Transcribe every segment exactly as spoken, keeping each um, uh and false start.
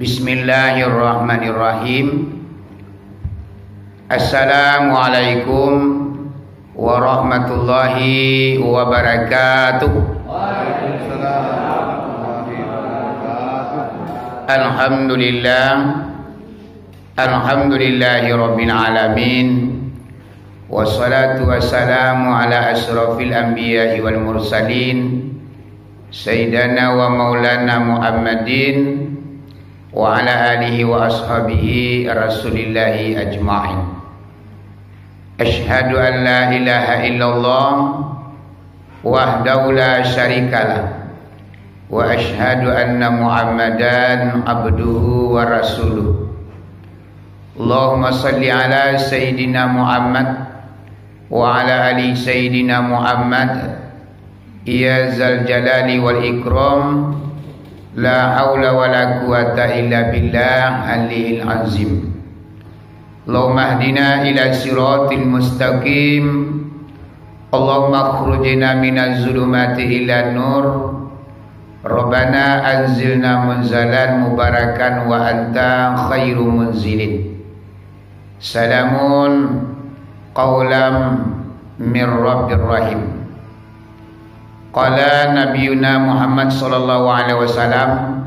Bismillahirrahmanirrahim. Assalamualaikum warahmatullahi wabarakatuh. Alhamdulillah. Alhamdulillahirabbil alamin. Wassalatu wassalamu ala asyrafil anbiya'i wal mursalin, Sayyidina wa Maulana Muhammadin wa ala alihi wa ashabihi Rasulillahi ajma'in. Asyhadu an la ilaha illallah wahdahu la syarikalah, wa asyhadu anna Muhammadan abduhu wa rasuluh. Allahumma salli ala Sayyidina Muhammad wa ala ali Sayyidina Muhammad. Ya Zal Jalali wal Ikram, la haula wa la quwata illa billah aliyil azim. Allahumma hdina ila siratil mustaqim. Allahumma akhrijna minaz zulumati ilan nur. Rabbana anzilna munzalan mubarakan wa anta khairu munzilin. Salamun qaulam mir rabbir rahim. Qala nabiyuna Muhammad sallallahu alaihi wasallam,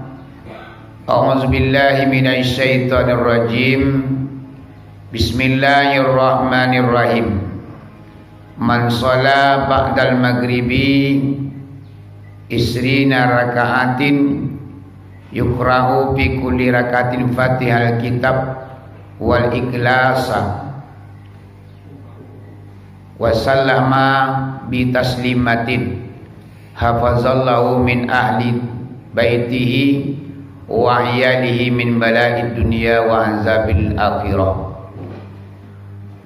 a'udzubillahi minasy syaithanir rajim. Bismillahirrahmanirrahim. Man shalla ba'dal maghribi isrina raka'atin, yuqra'u fi kulli raka'atin Fatihal Kitab wal Ikhlasa, wa sallama bi taslimatin, hafazallahu min ahli baitihi wa iyalihi min bala'id dunya wa azabil akhirah.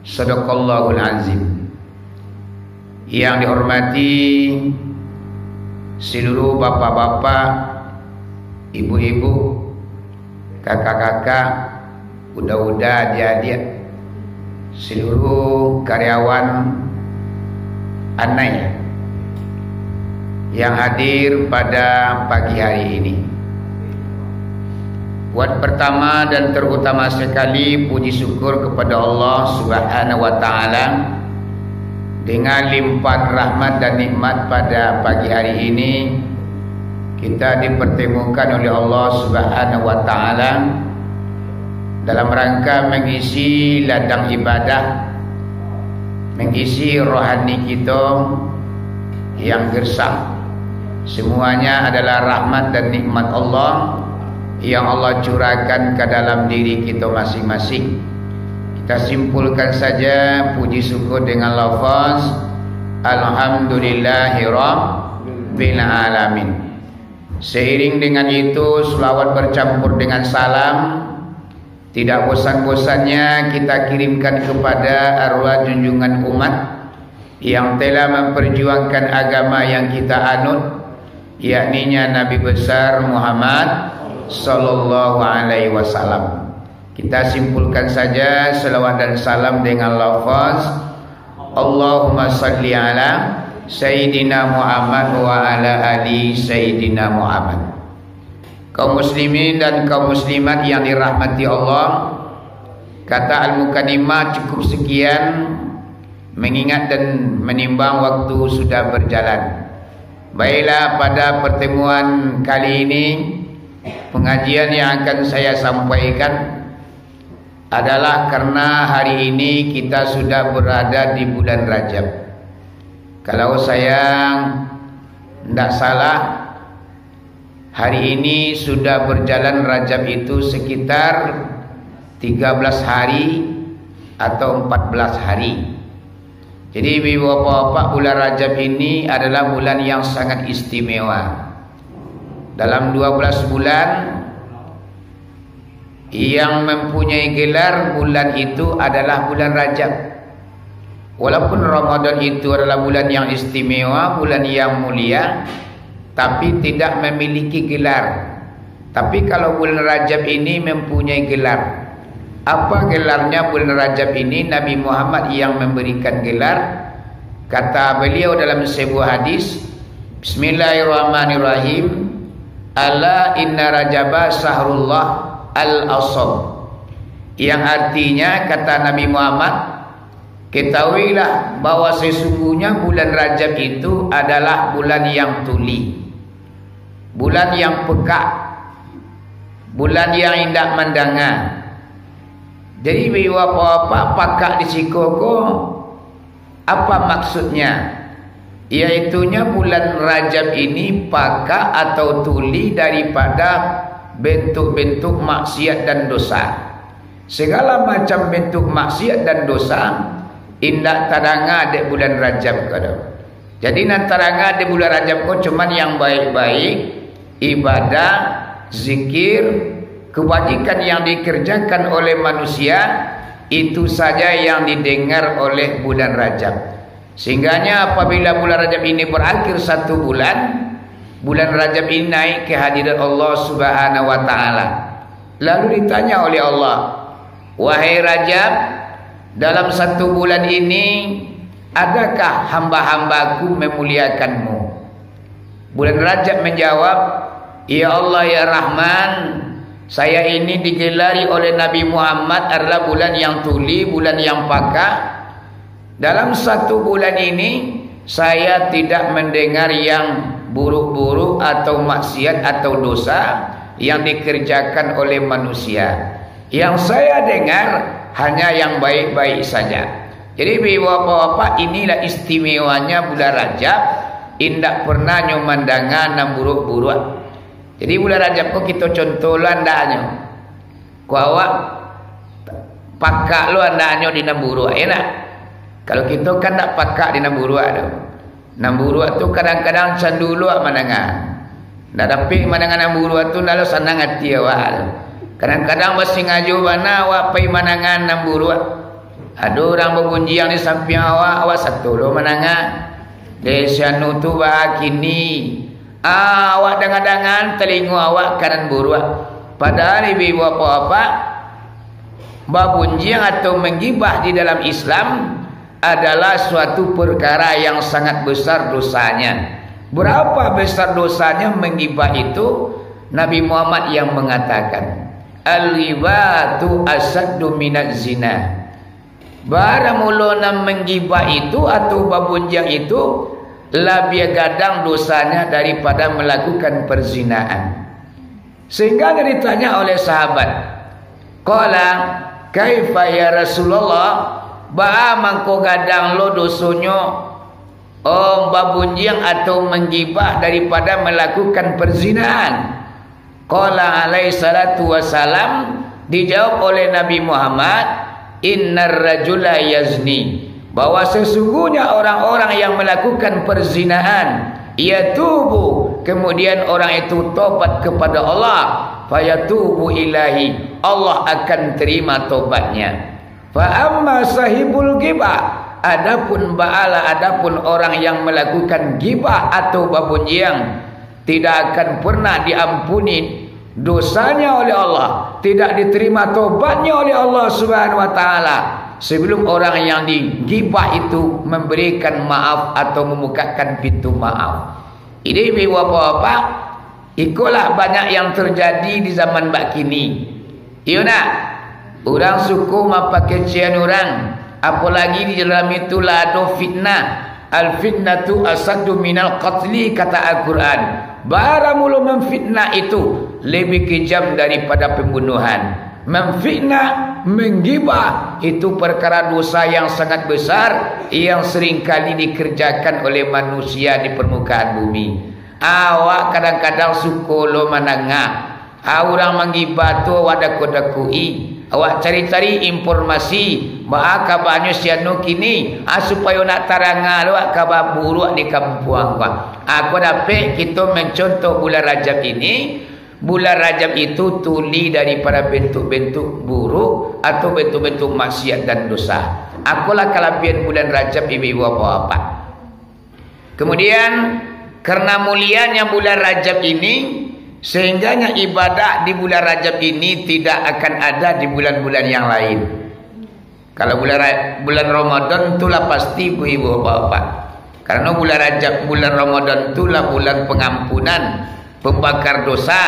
Sadaqallahul azim. Yang dihormati seluruh bapak-bapak, ibu-ibu, kakak-kakak, uda-uda, adiak-adiak, seluruh karyawan Anai yang hadir pada pagi hari ini. Buat pertama dan terutama sekali, puji syukur kepada Allah Subhanahu wa Ta'ala. Dengan limpahan rahmat dan nikmat pada pagi hari ini, kita dipertemukan oleh Allah Subhanahu wa Ta'ala dalam rangka mengisi ladang ibadah, mengisi rohani kita yang gersang. Semuanya adalah rahmat dan nikmat Allah yang Allah curahkan ke dalam diri kita masing-masing. Kita simpulkan saja puji syukur dengan lafaz, "Alhamdulillahirabbil alamin." Seiring dengan itu, selawat bercampur dengan salam tidak bosan-bosannya kita kirimkan kepada arwah junjungan umat yang telah memperjuangkan agama yang kita anut, yakninya Nabi Besar Muhammad sallallahu alaihi wasallam. Kita simpulkan saja selawat dan salam dengan lafaz, "Allahumma salli ala Sayyidina Muhammad wa ala ali Sayyidina Muhammad." Kaum muslimin dan kaum muslimat yang dirahmati Allah, kata al-mukadimah cukup sekian, mengingat dan menimbang waktu sudah berjalan. Baiklah, pada pertemuan kali ini, pengajian yang akan saya sampaikan adalah karena hari ini kita sudah berada di bulan Rajab. Kalau saya ndak salah, hari ini sudah berjalan Rajab itu sekitar tiga belas hari atau empat belas hari. Jadi, ibu bapak-bapak, bulan Rajab ini adalah bulan yang sangat istimewa. Dalam dua belas bulan, yang mempunyai gelar bulan itu adalah bulan Rajab. Walaupun Ramadan itu adalah bulan yang istimewa, bulan yang mulia, tapi tidak memiliki gelar. Tapi kalau bulan Rajab ini mempunyai gelar. Apa gelarnya bulan Rajab ini? Nabi Muhammad yang memberikan gelar. Kata beliau dalam sebuah hadis, Bismillahirrahmanirrahim. Ala inna Rajaba syahrullah. Al-Asam. Yang artinya, kata Nabi Muhammad, ketahuilah bahwa sesungguhnya bulan Rajab itu adalah bulan yang tuli, bulan yang pekak, bulan yang indak mandanga. Jadi, bapak-bapak pakak di siko ko, apa maksudnya? Yaitunya bulan Rajab ini pakak atau tuli daripada bentuk-bentuk maksiat dan dosa. Segala macam bentuk maksiat dan dosa indak tadanga dek bulan Rajab ko do. Jadi, nan tadanga dek bulan Rajab ko cuman yang baik-baik, ibadah, zikir, kebajikan yang dikerjakan oleh manusia, itu saja yang didengar oleh bulan Rajab. Sehingganya apabila bulan Rajab ini berakhir satu bulan, bulan Rajab ini naik ke hadirat Allah Subhanahu wa Ta'ala. Lalu ditanya oleh Allah, "Wahai Rajab, dalam satu bulan ini, adakah hamba-hambaku memuliakanmu?" Bulan Rajab menjawab, "Ya Allah, ya Rahman, saya ini digelari oleh Nabi Muhammad adalah bulan yang tuli, bulan yang pakak. Dalam satu bulan ini, saya tidak mendengar yang buruk-buruk atau maksiat atau dosa yang dikerjakan oleh manusia. Yang saya dengar hanya yang baik-baik saja." Jadi, bapak-bapak, inilah istimewanya bulan Rajab, indak pernah nyo mandanga nan buruk-buruk. Jadi, bulan Rajab ko kito contoh lo andaknyo. Ko awak pakak lo andaknyo di nan buruk, ya nak? Kalau kito kan ndak pakak di nan buruk tu. Nan buruk tu kadang-kadang candu lo awak mandanga. Ndak dapek mandanga nan buruk tu, ndak lo sanang ati awak tu. Kadang-kadang basingajo bana awak pai mandanga nan buruk. Ado urang babunjiang di sampiang awak, awak sato lo mandanga. Deh, si anu tu baa kini. Ah, awak danga-dangan talingo awak ka nan buruk. Padahal ibu-ibu, bapak-bapak, babunjiang atau manggibah di dalam Islam adalah suatu perkara yang sangat besar dosanya. Berapa besar dosanya manggibah itu? Nabi Muhammad yang mengatakan, "Al-ghibatu asyaddu minaz zina." Baramulo nan manggibah itu atau babunjiang itu labiah gadang dosanya daripada melakukan perzinaan. Sehingga ditanya oleh sahabat, qala, "Kaifa ya Rasulullah? Baa mangko gadang lo dosonyo, oh, babunjiang atau manggibah daripada melakukan perzinaan?" Qala alaihi salatu wasalam, dijawab oleh Nabi Muhammad, "Innar rajula yazni," bahwa sesungguhnya orang-orang yang melakukan perzinaan, yatubu, kemudian orang itu tobat kepada Allah, fayatubu ilahi, Allah akan terima tobatnya. Fa amma sahibul ghibah, adapun baalah, adapun orang yang melakukan ghibah atau babunjiang, tidak akan pernah diampuni dosanya oleh Allah, tidak diterima tobatnya oleh Allah Subhanahu wa Ta'ala, sebelum orang yang digibah itu memberikan maaf atau membukakan pintu maaf. Jadi, ibu bapak-bapak, ikolah banyak yang terjadi di zaman bakini. Iyo nak? Urang suko mapakecekan urang, apolagi di dalam itu lah ado fitnah. "Al-fitnatu asaddu minal qatli," kata Al-Quran. Baramulo mamfitnah itu lebih kejam daripada pembunuhan. Mamfitnah, manggibah, itu perkara dosa yang sangat besar yang seringkali dikerjakan oleh manusia di permukaan bumi. Awak kadang-kadang suko lo mandanga. Ah, urang manggibah tu awak dako-dakoi. Awak cari-cari informasi. Baa kabanyo si anu kini? Ah, supayo nak taranga lo awak kaba buruak di kampuang ko. Ah, ko dapek kito mancontoh bulan Rajab ini. Bulan Rajab itu tuli daripada bentuk-bentuk buruk atau bentuk-bentuk maksiat dan dosa. Akolah kalabiahan bulan Rajab, ibu-ibu, bapak-bapak. Kemudian, karena mulianya bulan Rajab ini, sehingganya ibadah di bulan Rajab ini tidak akan ada di bulan-bulan yang lain. Kalau bulan Ra-, bulan Ramadan tu lah pasti, ibu-ibu, bapak-bapak. Karena bulan Rajab, bulan Ramadan tu lah bulan pengampunan, pembakar dosa.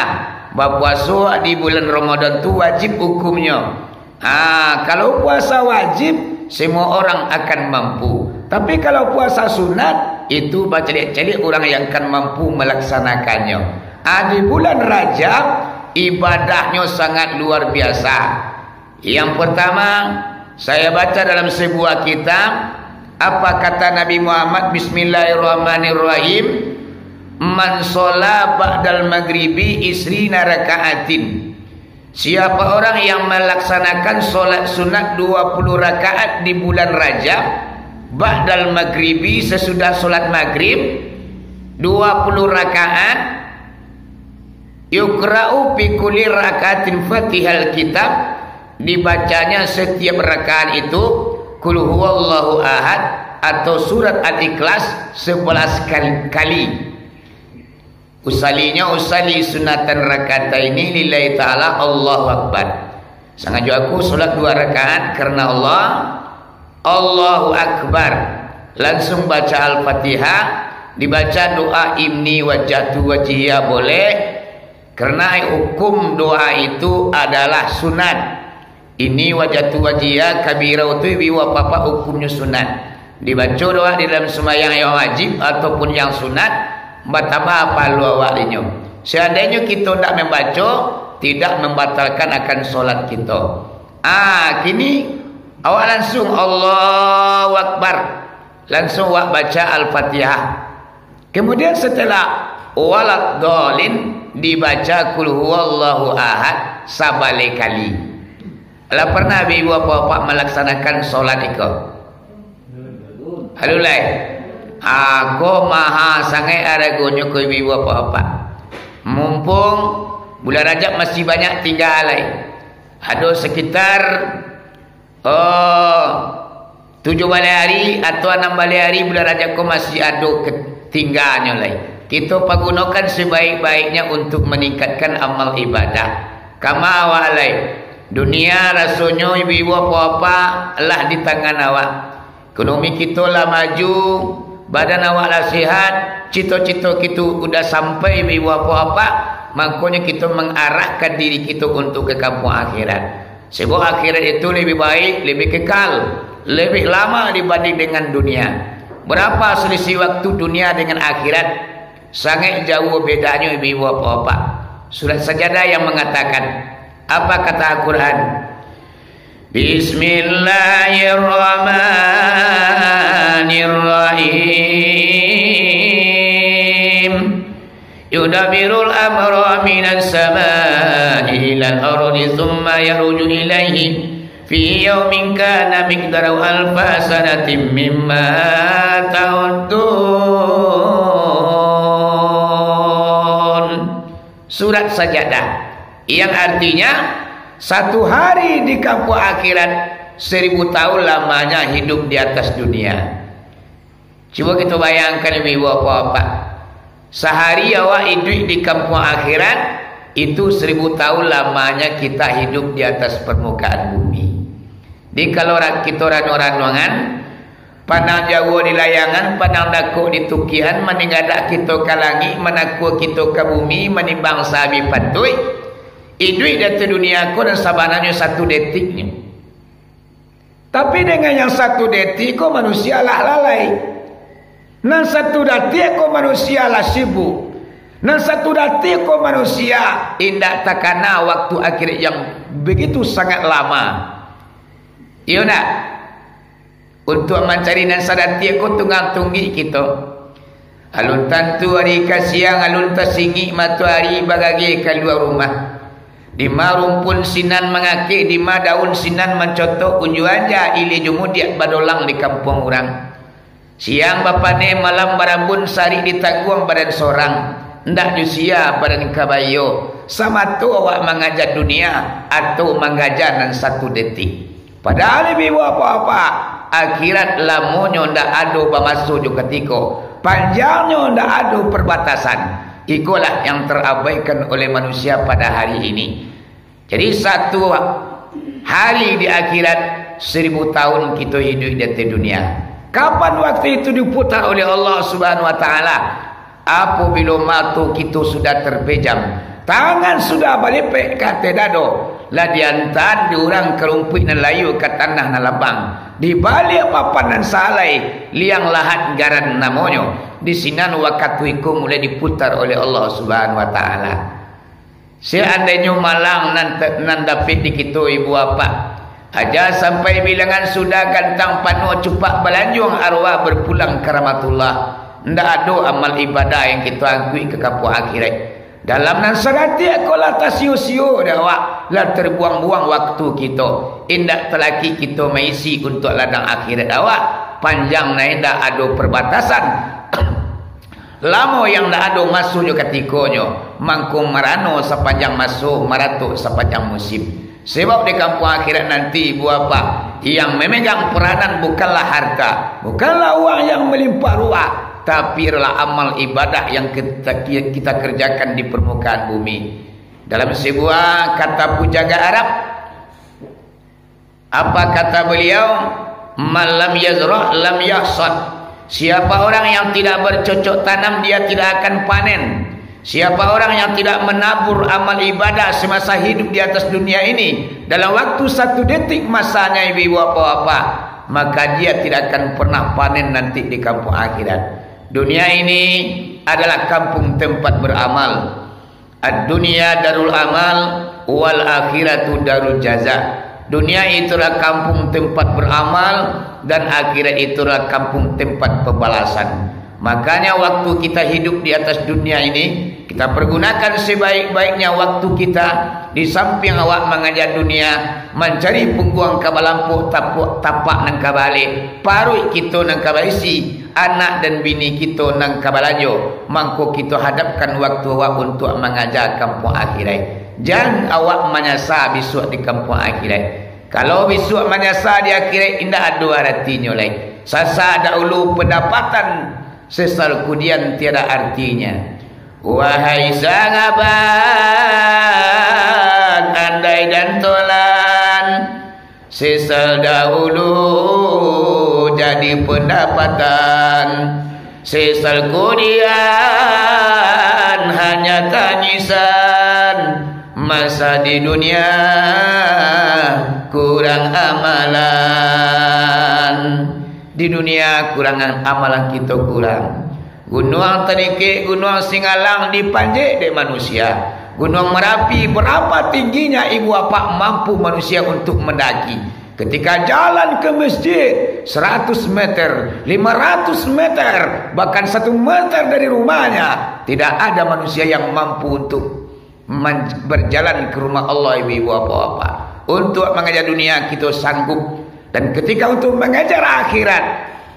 Bapuaso di bulan Ramadan tu wajib hukumnyo. Ha, kalau puasa wajib, semua orang akan mampu. Tapi kalau puasa sunat, itu bacaliak-caliak urang yang kan mampu malaksanakannyo. Ha, di bulan Rajab, ibadahnyo sangat luar biasa. Yang pertama, saya baca dalam sebuah kitab, apa kata Nabi Muhammad, "Bismillahirrahmanirrahim, man sholla ba'dal maghribi isrina raka'atin." Siapa orang yang melaksanakan sholat sunat dua puluh rakaat di bulan Rajab, ba'dal maghribi, sesudah sholat maghrib, dua puluh rakaat, yuqra'u fi kulli raka'atin Fatihal Kitab, dibacanya setiap rakaat itu Qul Huwallahu Ahad atau surat Al-Ikhlas sebelas kal-, kali. Usalinyo, usalli sunatan raka'ataini lillahi ta'ala, Allahu Akbar. Sangajo aku sholat dua rakaat karena Allah, Allahu Akbar. Langsung baca Al-Fatihah, dibaca doa inni wajjahtu wajhiya boleh, karena hukum doa itu adalah sunat. Inni wajjahtu wajhiya kabira tu ibu bapak hukumnyo sunat. Dibaco doa di dalam sumbayang yang wajib ataupun yang sunat, batambah pahalo awak dinyo. Seandainyo kito ndak mambaco, tidak mambatalkan akan sholat kito. Ah, kini awak langsung Allahu Akbar. Langsung awak baca Al-Fatihah. Kemudian setelah waladhdallin dibaca Qul Huwallahu Ahad sabaleh kali. Lah pernah ibu bapak-bapak malaksanakan sholat iko? Alun lai. Ah, ko maha sangaik aragonyo ko ibu bapak-bapak. Mumpung bulan Rajab masih banyak tingga lai. Ado sekitar, oh, tujuah baleh hari atau anam baleh hari bulan Rajab ko masih ado ke-, tingganyo lai. Kito pagunokan sebaik-baiknya untuk meningkatkan amal ibadah. Kama awak lai. Dunia rasonyo ibu-ibu apak-apak lah di tangan awak. Ekonomi kito lah maju, badan awak lah sehat, cito-cito kito udah sampai ibu-ibu apak-apak, mangkonyo kito mengarahkan diri kito untuk ke kampuang akhirat. Sebab akhirat itu lebih baik, lebih kekal, lebih lama dibanding dengan dunia. Berapa selisih waktu dunia dengan akhirat? Sangaik jauah bedanyo, ibu-ibu, apak-apak. Surat Sajadah yang mengatakan, apa kata Al-Quran? Bismillahirrahmanirrahim. Yudabbirul amra minas sama'i ilal ardi tsumma yaruju ilaihi fi yaumin kana miqdaruhu alfa sanatin mimma ta'uddun. Surat Sajadah, yang artinya, satu hari di kampuang akhirat, seribu tahun lamanya hidup di atas dunia. Cubo kito bayangkan, ibu-ibu, apak-apak. Sahari awak iduik di kampuang akhirat, itu seribu tahun lamanya kita hidup di atas permukaan bumi. Di kalau ra-, kito ranuang-ranuangan, pandang jauah di layangan, pandang dakek di tukian, maninggadak kito ka langik, manakua kito ka bumi, manimbang sahabih patuik, iduik di ateh dunia ko nan sabananyo satu detiknyo. Tapi dengan yang satu detik ko manusia lah lalai. Nan satu detik ko manusia lah sibuk. Nan satu detik ko manusia indak takana waktu akhirat yang begitu sangat lama. Iyo ndak? Untuak mancari nan sadatiak ko tunggang tunggik kito. Alun tantu ari ka siang, alun tasingik matoari bagageh kalua rumah. Dima rumpun sinan mangakek, dima daun sinan mancotok, unjuang ja ilia jo mudiak badolang di kampuang urang. Siang bapaneh, malam barambun, sarik ditangguang badan sorang. Ndak jo sia badan ka baiyo, samato awak mangaja dunia atau mangaja nan satu detik. Padahal ibu-ibu apak-apak, akhirat lamonyo ndak ado bamaso jo katiko, panjangnyo ndak ado perbatasan. Ikolah yang terabaikan oleh manusia pada hari ini. Jadi, satu hari di akhirat, seribu tahun kito hiduik di ateh dunia. Kapan waktu itu diputar oleh Allah Subhanahu wa Ta'ala? Apabilo mato kito sudah terpejam, Tangan sudah balipek ka ateh dado, lah diantaan dek urang ka rumpuik nan layua, ka tanah nan lapang. Di baliak papan nan salai, liang lahat garan namonyo. Di sinan wakatu iko mulai diputar oleh Allah Subhanahu wa Ta'ala. Seandainyo malang nan te-, nan dapek di kito ibu apak, aja sampai bilangan sudah gantang panuah cupak balanjuang arwah berpulang ka rahmatullah, ndak ado amal ibadah yang kito angkuik ka kampuang akhirat. Dalam nan saratik ko lah tasio-sio dek awak, lah terbuang-buang waktu kito, indak talakik kito maisi untuak ladang akhirat awak, panjang nan indak ado perbatasan. Lamo yang ndak ado masonyo katikonyo, mangko marano sapanjang maso, maratok sapanjang musim. Sebab di kampuang akhirat nanti, ibu apak, yang memegang peranan bukanlah harta, bukanlah uang yang melimpah ruah, tapi adalah amal ibadah yang kita, kita kerjakan di permukaan bumi. Dalam sebuah kata pujaga Arab, apa kata beliau? "Man lam yazra' lam yahsad." Siapa orang yang tidak bercocok tanam, dia tidak akan panen. Siapa orang yang tidak menabur amal ibadah semasa hidup di atas dunia ini, dalam waktu satu detik masanya, ibu-ibu, bapak-bapak, maka dia tidak akan pernah panen nanti di kampung akhirat. Dunia ini adalah kampung tempat beramal. "Ad-dunya darul amal, wal akhiratu darul jaza." Dunia itulah kampung tempat beramal, dan akhirat itulah kampung tempat pembalasan. Makanya, waktu kita hidup di atas dunia ini, kita pergunakan sebaik-baiknya waktu kita. Di samping awak mangaja dunia, mancari pungguang ka balampok, tapuak tapak nan ka baalek, paruik kito nan ka baisi, anak dan bini kito nan ka balajo, mangko kito hadapkan waktu awak untuak mangaja kampuang akhirat. Jan awak manyasa bisuak di kampuang akhirat. Kalau bisuak manyasa di akhirat, indak ado aratinyo lai. Sasak dahulu pendapatan, sesal kudian tiada artinya. Wahai sahabat, andai dan tolan, sesal dahulu jadi pendapatan, sesal kudian hanya tangisan. Masa di dunia kurang amalan. Di dunia kurangan amalan kito kurang. Gunuang Tanikek, Gunuang Singalang dipanjek dek manusia. Gunuang Marapi, berapa tingginya ibu apak mampu manusia untuk mendaki? Ketika jalan ke masjid seratus meter, lima ratus meter, bahkan satu meter dari rumahnya, tidak ada manusia yang mampu untuk man-, berjalan ke rumah Allah, ibu-ibu, bapak-bapak. Untuk mengejar dunia, kita sanggup. Dan ketika untuk mengejar akhirat,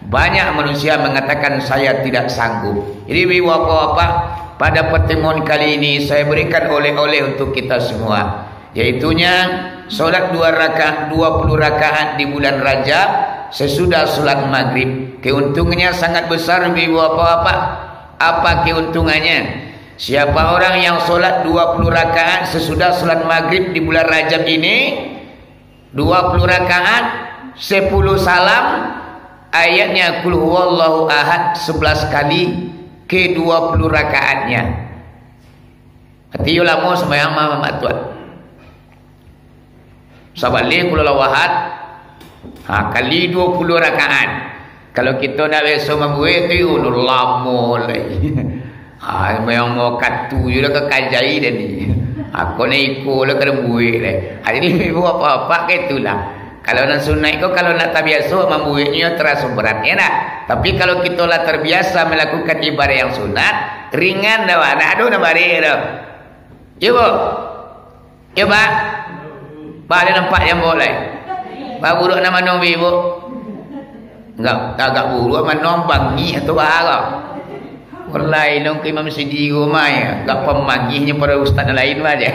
banyak manusia mengatakan, "Saya tidak sanggup." Jadi, ibu-ibu, bapak-bapak, pada pertemuan kali ini, saya berikan oleh-oleh untuk kita semua. Yaitunya, solat dua raka-, dua puluh rakaat di bulan Rajab, sesudah solat maghrib. Keuntungannya sangat besar, ibu-ibu, bapak-bapak. Apa keuntungannya? Siapa orang yang solat dua puluh rakaat sesudah solat maghrib di bulan Rajab ini, dua puluh rakaat, sepuluh salam, ayatnya Qul Huwallahu Ahad sebelas kali, ke dua puluh rakaatnya. Arti yo lamo sambayang ma-, ma-, tuan. Sabaleh Qul Huwallahu Ahad, ha, kali dua puluh rakaat. Kalau kito ndak biaso mambuek tu, yo lamo lai. Ha, sambayang ma-, wakatu yo lah ka kajai dah ni. Ha, ko nan iko lah ka mambuek lai. Ha, jadi ibu bapak-bapak ka itulah. Kalau nan sunaik ko, kalau ndak tabiaso mambueknyo taraso berat, ya ndak? Tapi kalau kito lah terbiasa melakukan ibadah yang sunat, ringan dah, Pak. Ndak ado nan barek dah. Iyo, Bu? Iyo, Pak? Pak, ado nampak jambo lai? Pak, buruak nan mano, Ibu? Agak, agak buruak mano, bangih atau bara? Wallahi, nong ka imam sendiri rumah, ya. Agak pamangihnyo pada ustaz nan lain, Pak, je.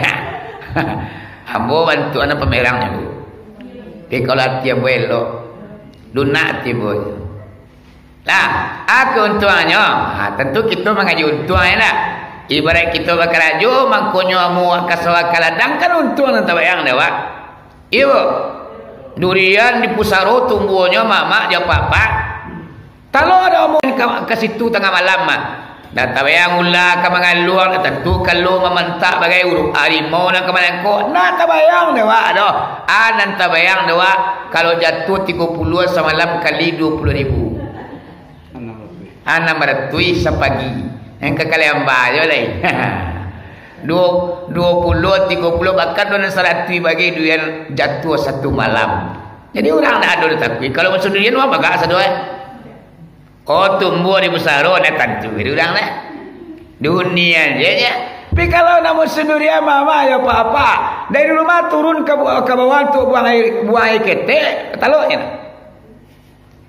Ambo bantuak anak pamerangnyo, Bu. Tapi kalau ati ambo elok, lunak ati ambo. Lah, a keuntuangannyo, ha, tantu kito mangaji untuang, ya ndak? Ibarat kito bakarajo, mangkonyo amuah ka sawah ka ladang, kan untuang nan tabayang dek awak. Iyo, Bu. Durian di pusaro tumbuahnyo, mamak jo apak-apak. Talo ado amuah ka, ka situ tangah malam, mah. Nah, tabayang ula ka mangaluang, tantu kalau mamantak bagai urang harimau nan ka manangkok. Nah, tabayang dek awak doh. Ah, nan tabayang dek awak, kalau jatuah tigo puluah samalam kali duo puluah ribu. Anam ratuih sapagi. Nan ka kalian bayar lai. Duo, duo puluah, tigo puluah, bahkan duo nan saratuih bagai duit jatuah satu malam. Jadi urang ndak ado takuik. Kalau musim durian, wah, bagak sado, eh. Oh, tumbuah di musaro, ndak tantu di urang, ndak. Dunia je, nya. Tapi kalau nak musim durian, mama, ya, apa-apa. Dari rumah turun ke bu-, ke bawah untuk buang air, buang air ketek, talok je.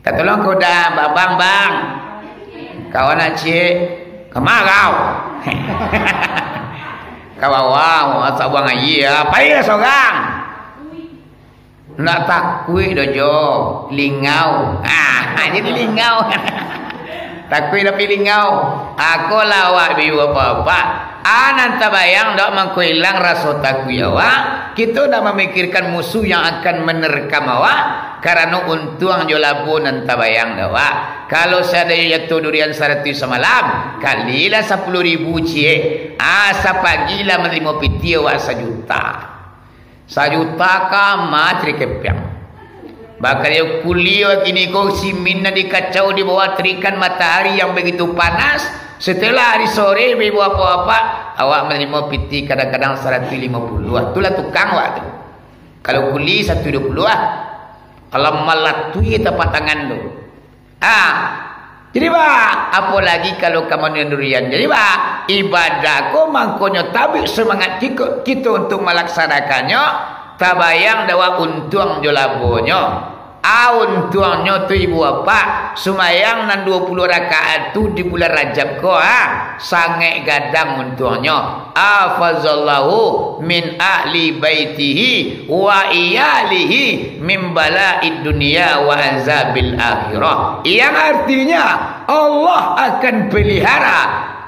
Tatolong ka uda, "Bang, bang, bang. Kawan nak ciek." "Kama kau?" "Ka bawah, masak buang aia. Pailah sorang." Ndak takuik doh, Jo. Lingau. Ah, jadi lingau. Takuik tapi lingau. Ako lah awak bi bapak-bapak. Ah, nan tabayang dok mangko ilang raso takuik awak. Kito ndak mamikirkan musuh yang akan menerkam awak, karano untuang jo labo nan tabayang dek awak. Kalau seandainyo jatuah durian saratuih samalam, kalilah sapuluah ribu ciek. Ah, sapagi lah manarimo pitih awak sajuta. Sajuta ka mah cari kepiang. Bakaliau kuliah kini ko simin nan dikacau di bawah terikan matahari yang begitu panas. Setelah hari sore, ibu bapak-bapak, awak manarimo pitih kadang-kadang saratuih limo puluah. Itulah tukang awak tu. Kalau kuli saratuih duo puluah, alah malatuih tapak tangan tu. Ah, jadi, ba, apolagi kalau ka manuian durian. Jadi, ba, ibadah ko mangkonyo tabik semangat kiko-, kito untuk malaksanakannyo, tabayang dek awak untuang jo labonyo. Ah, untuangnyo tu, ibu bapak, sumayang nan duo puluah rakaat tu di bulan Rajab ko, ah, sangaik gadang untuangnyo. Hafazallahu min ahli baitihi wa iyalihi min bala'id dunya wa azabil akhirah. Yang artinya, Allah akan pelihara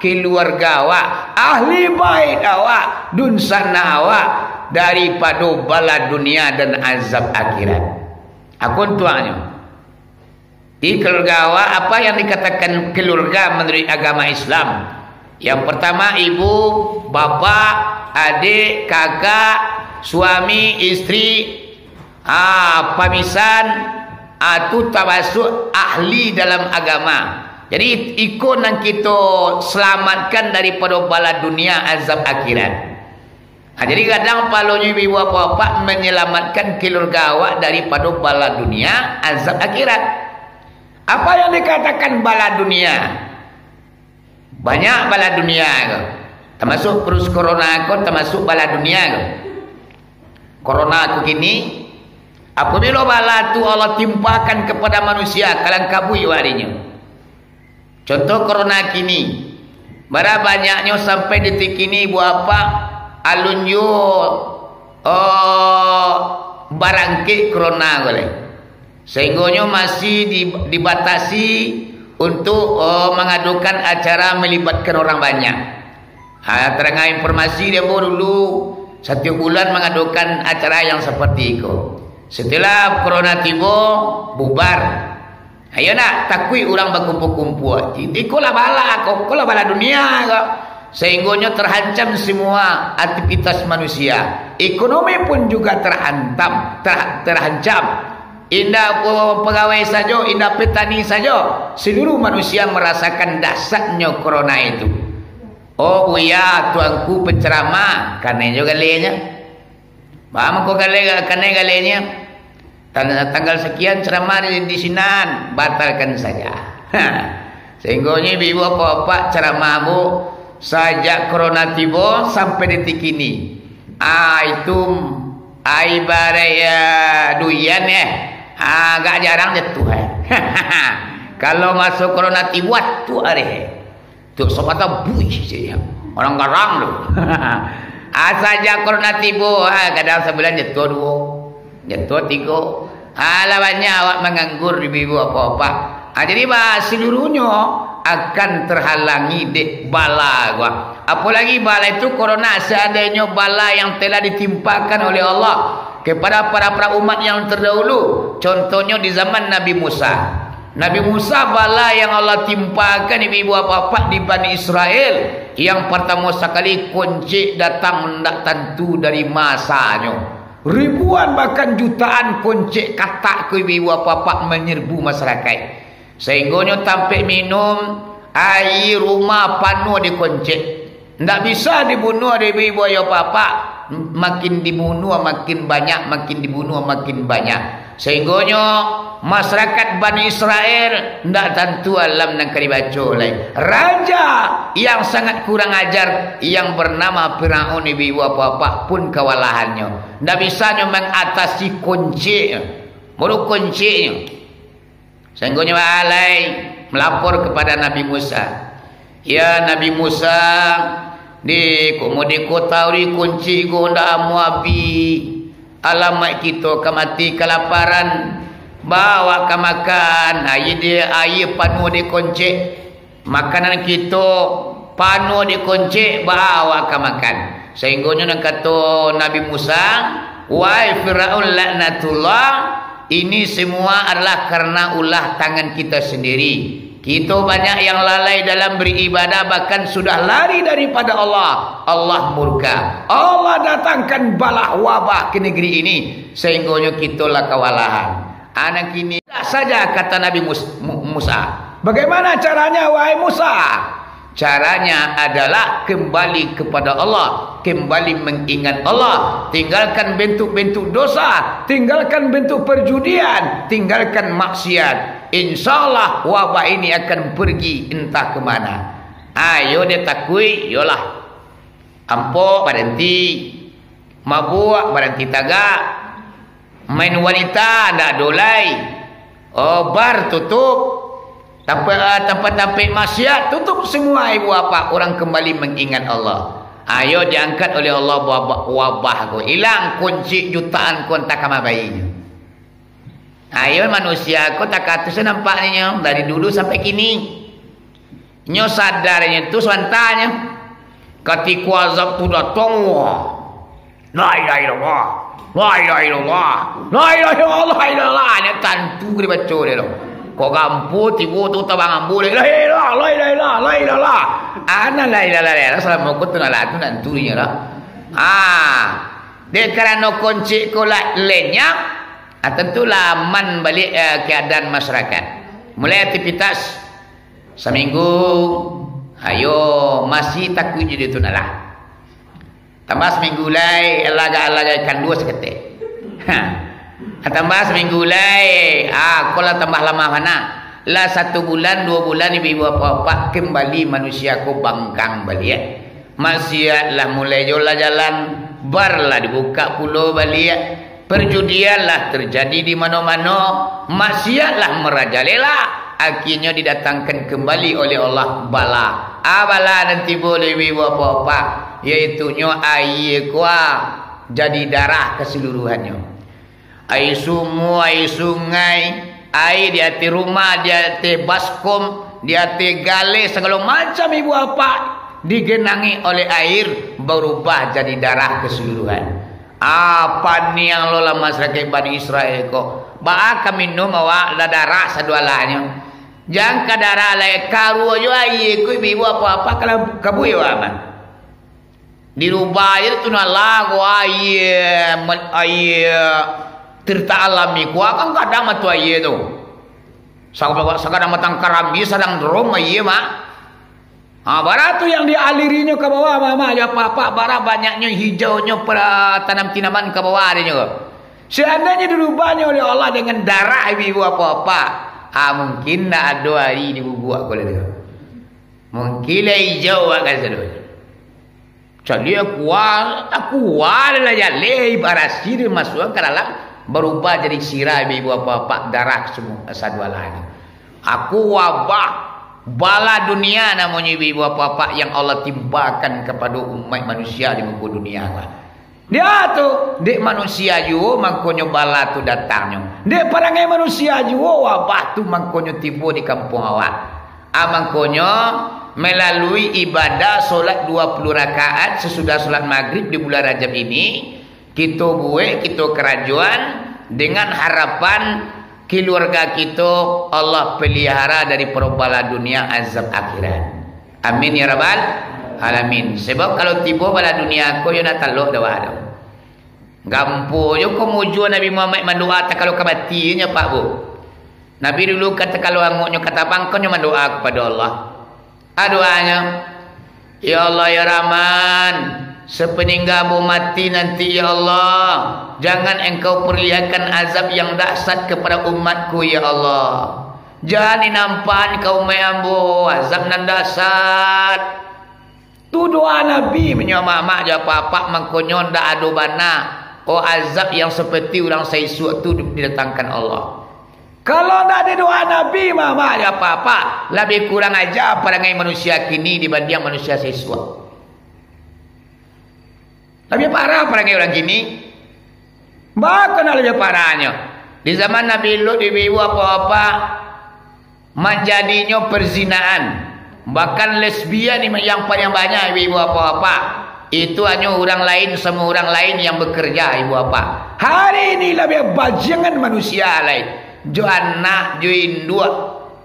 keluarga awak, ahli bait awak, dunsanak awak daripado bala dunia dan azab akhirat. Ako untuangnyo. Di keluarga awak, apa yang dikatakan keluarga menurut agama Islam? Yang pertama, ibu, bapak, adik, kakak, suami, istri, ah, pamisan, ah, tu tabasuak ahli dalam agama. Jadi, iko nan kito selamatkan daripado bala dunia, azab akhirat. Ha, jadi gadang pahalonyo ibu bapak-bapak manyalamatkan keluarga awak daripado bala dunia, azab akhirat. Apa yang dikatakan bala dunia? Banyak bala dunia ko. Tamasuk virus corona ko, tamasuk bala dunia ko. Corona ko kini, apabilo bala tu Allah timpakan kepada manusia, kalangkabuik warinyo. Contoh corona kini, bara banyaknyo sampai detik kini, buah apak, alun juo, oh, barangkek corona ko lai. Sahinggonyo masih di-, dibatasi untuk, oh, mangadokan acara malibatkan urang banyak. Ha, tarangah informasi di ambo dulu, satiok bulan mangadokan acara yang saparti iko. Setelah corona tibo, bubar. Iyo ndak, takuik urang bakumpua-kumpua. Ikolah bala ko, ikolah bala dunia ko. Sahinggonyo tarancam semua aktivitas manusia. Ekonomi pun juga tarancam, tara-, tarancam. Indak pe-, pegawai sajo, indak petani sajo. Seluruh manusia marasakan dahsyatnyo corona itu. Oh, Buya, tuanku penceramah, kanai jo galenyo. Baa mangko galeh, kanai galenyo? Tan-, tanggal sakian ceramah di, di sinan, batalkan saja. Sahinggonyo ibu-ibu, bapak-bapak, ceramah ambo sajak corona tibo sampai detik kini. Ah, itu, ah, ibarat, ya, duian, eh. Ah, agak jarang jatuah, eh. Kalau maso corona tibo, tu areh, eh. Tu sabanta buih saja. Orang garang tu. Ah, sajak corona tibo, ah, kadang sabulan jatuah duo, jatuah tigo. Ah, lah banyak awak manganggur, ibu-ibu, bapak-bapak. Ah, jadi, bah, seluruhnyo akan terhalangi dek bala ko. Apolagi bala itu corona, seandainyo bala yang telah ditimpakan oleh Allah kepada para-para umat yang terdahulu. Contohnyo di zaman Nabi Musa. Nabi Musa, bala yang Allah timpakan ibu-ibu bapak-bapak di Bani Israel, yang partamo sakali koncek datang ndak tantu dari masanyo. Ribuan bahkan jutaan koncek katak ko ibu-ibu bapak-bapak manyerbu masarakaik. Sainggonyo tampek minum, aia rumah panuah di koncek. Ndak bisa dibunuah dek ibu-ibu bapak-bapak, makin dibunuah makin banyak, makin dibunuah makin banyak. Sainggonyo masarakaik Bani Israel ndak tantu alam nan ka dibaco lai. Raja yang sangat kurang ajar yang bernama Firaun ibu-ibu bapak-bapak pun kawalahanyo. Ndak bisanyo mangatasi konceknyo. Muruk konceknyo. Sainggonyo alai malapor kapado Nabi Musa. "Ya Nabi Musa, di ko mode ko tau di koncek ko ndak amuah abih. Alamak kito ka mati kalaparan. Ba awak ka makan, aia di, aia panuah di koncek. Makanan kito panuah di koncek, ba awak ka makan." Sainggonyo nan kato Nabi Musa, "Wahai Firaun laknatullah, ini semua adalah karena ulah tangan kita sendiri. Kito banyak yang lalai dalam beribadah, bahkan sudah lari daripada Allah. Allah murka. Allah datangkan bala wabah ke negeri ini, sainggonyo kito lah kawalahan." Anak ini saja kata Nabi Mus-, Mu-, Musa. "Bagaimana caranya, wahai Musa?" Caranya adalah kembali kepada Allah, kembali mengingat Allah, tinggalkan bentuk-bentuk dosa, tinggalkan bentuk perjudian, tinggalkan maksiat. Insya Allah wabah ini akan pergi entah ke mana. Ayo deh takuik, yolah. Ampok baranti, mabuak baranti tagak, main wanita ndak ado lai. Oh, bar tutup. Tampa-, tampek-tampek maksiat tutup semua, ibu bapak, urang kembali mangingat Allah. Ayo diangkat oleh Allah wabah, wabah ko. Ilang koncek jutaan ko antah ka ma bainyo. Ayo manusia ko takatuih nampaknyo dari dulu sampai kini. Nyo sadarnyo tu sabantanyo. Katiko azab tu datang, wah. La ilaha illallah. La ilaha illallah. La ilaha illallah. La ilaha illallah. Nyo tantu dibaco dek tu. Kok gampo tibo tu tabang ambo, la ilaha illallah. La ilaha illallah. La ilaha illallah. Ana la ilaha illallah. Salamo ko tu nak lah tu nak turi nyo lah. Ah. Dek karano koncek ko lah lenyap, ah, tantulah aman baliak, eh, keadaan masyarakat. Mulai aktivitas. Saminggu, ayo, masih takuik jadi tu nak lah. Tambah saminggu lai, alagak-alagak ikan duo saketek. Ha. Tambah saminggu lai, ah, ko lah tambah lamah bana. Lah satu bulan, duo bulan, ibu-ibu bapak-bapak, kembali manusia ko bangkang baliak. Maksiat lah mulai jo lah jalan, bar lah dibukak pulo baliak. Perjudianlah terjadi di mano-mano, maksiatlah merajalela, akhirnyo didatangkan kembali oleh Allah bala. Ah, bala nan tibo dek ibu bapak-bapak, yaitunyo aia ko jadi darah keseluruhannyo. Aia sumua, aia sungai, aia di ateh rumah, di ateh baskom, di ateh galeh, sagalo macam ibu bapak digenangi oleh aia, barubah jadi darah keseluruhan. Ah, paniang lo lah masyarakat Bani Israel ko. Baa ka minum awak lah darah sadualahnyo. Jan ka darah lai, karuah jo aia ko ibu-ibu bapak-bapak ka buek awak mah. Dirubah aia tu nak lah ko aia, aia tirta alami ko, kan gadang mah tu aia tu. Sa-, sagadang batang karambia, sadang rom aia mah. Ha, bara tu yang dialirinyo ka bawah, mama, jo apak-apak, bara banyaknyo hijaunyo pra-, tanam-tinaman ka bawah dinyo. Seandainyo dirubahnyo oleh Allah dengan darah ibu-ibu apak-apak, ha, mungkin ndak ado ari dibubuak ko lai tu. Mungkin lah ijau awak kasadonyo. Caliak kuah, tak kuah lah jaleh, ibarasi dimasuakan ka dalam, barubah jadi sirah ibu-ibu apak-apak, darah sadualahnyo lai. Aku wabah, bala dunia namonyo ibu-ibu apak-apak yang Allah timpakan kapado umaik manusia di muko dunia ko. Dia tu, dek manusia juo mangkonyo bala tu datangnyo. Dek parangai manusia juo wabah tu mangkonyo tibo di kampuang awak. Ah, mangkonyo, melalui ibadah solat dua puluh rakaat sesudah solat Magrib di bulan Rajab ini, kito buek, kito karajoan dengan harapan Keluarga kito Allah pelihara dari paro bala dunia, azab akhirat. Amin ya rabbal alamin. Sebab kalau tibo bala dunia ko, yo nak talok dah wado. Gampo jo ko mujua Nabi Muhammad mandoa takalo ka mati nyo, Pak, Bu. Nabi dulu ka takalo angoknyo ka tabang ko nyo mandoa kapado Allah. A doanyo, "Ya Allah, ya Rahman, sapaningga ambo mati nanti, ya Allah, jangan Engkau perlihatkan azab yang dahsyat kepada umatku, ya Allah. Jangan dinampakan ka umaik ambo azab nan dahsyat." Tu doa Nabi, menyuah mamak jo apak-apak, mangkonyo ndak ado bana, oh, azab yang seperti urang saisuak tu didatangkan Allah. Kalau ndak ado doa Nabi, mamak jo apak-apak, labiah kurang aja parangai manusia kini dibandiang manusia saisuak. Labiah parah parangai urang kini. Baa kok nak labiah parahnyo? Di zaman Nabi Lut, ibu-ibu, apak-apak, manjadinyo perzinaan. Bahkan lesbian ni yang paling banyak, ibu-ibu, apak-apak. Itu hanyo urang lain samo urang lain yang bekerja, ibu apak. Hari ini labiah bajengan manusia lai. Jo anak, jo induak,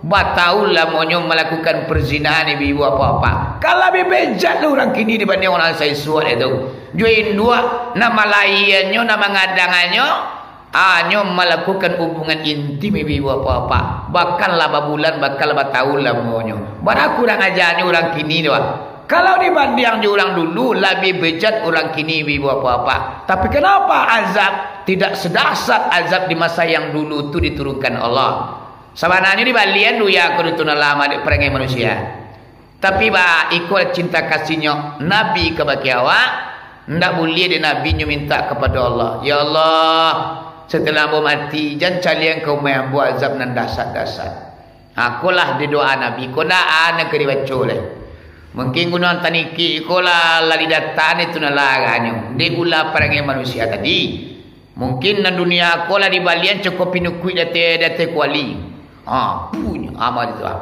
batahun lamonyo malakukan perzinahan, ibu-ibu, apak-apak. Kan labiah bejat lah urang kini dibandiang urang saisuak tu. Jo induak, nan malahiannyo, nan mangadangannyo, hanyo malakukan hubungan intim, ibu-ibu, apak-apak. Bahkan lah babulan, bahkan lah batahun lamonyo. Bara kurang ajanyo urang kini tu, ah. Kalau dibandiang jo urang dulu, labiah bejat urang kini, ibu-ibu, apak-apak. Tapi kenapa azab tidak sedahsyat azab di masa yang dulu tu diturunkan Allah? Sabananyo dibalian dunia ko tu nan lah, dek parangai manusia. Tapi ba, iko cinta kasihnyo Nabi kabake awak, ndak buliah dek Nabi nyo mintak kapado Allah, "Ya Allah, satelah ambo mati, jan caliakan ka umaik ambo azab nan dahsyat-dahsyat." Ha, ko lah di doa Nabi, ko ndak ado ka dibaco lai. Mungkin gunuang Tanikik ko lah, lah didatang itu nan lah agaknyo, dek ulah parangai manusia tadi. Mungkin nan dunia ko lah dibalian cako pinukuik di ateh, di ateh kuali. Ha, punyo amal itu, ha.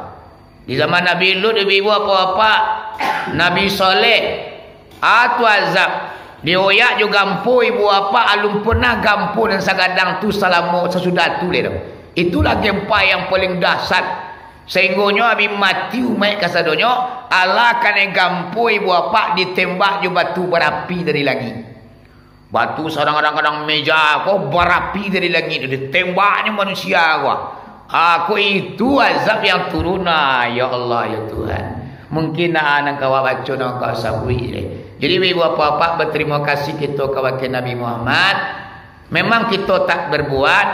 Di zaman Nabi Lut, ibu-ibu, apak-apak, Nabi Saleh, a tu azab. Dioyak jo gampo, ibu apak, alun pernah gampo nan sagadang tu salamo sasudah tu lai doh. Itulah gempa yang paling dahsyat. Sainggonyo abih mati umaik kasadonyo, alah kanai gampo, ibu apak, ditembak jo batu barapi dari langik. Batu sadang kadang-kadang meja ko barapi dari langik tu, ditembaknyo manusia ko. Ah, ko itu azab yang turun, ah, ya Allah, ya Tuhan. Mungkin, ah, nan ka awak baco, nan ka awak sabuik lai. Jadi, ibu apak-apak, batarimo kasih kito kabake Nabi Muhammad. Memang kito tak berbuat,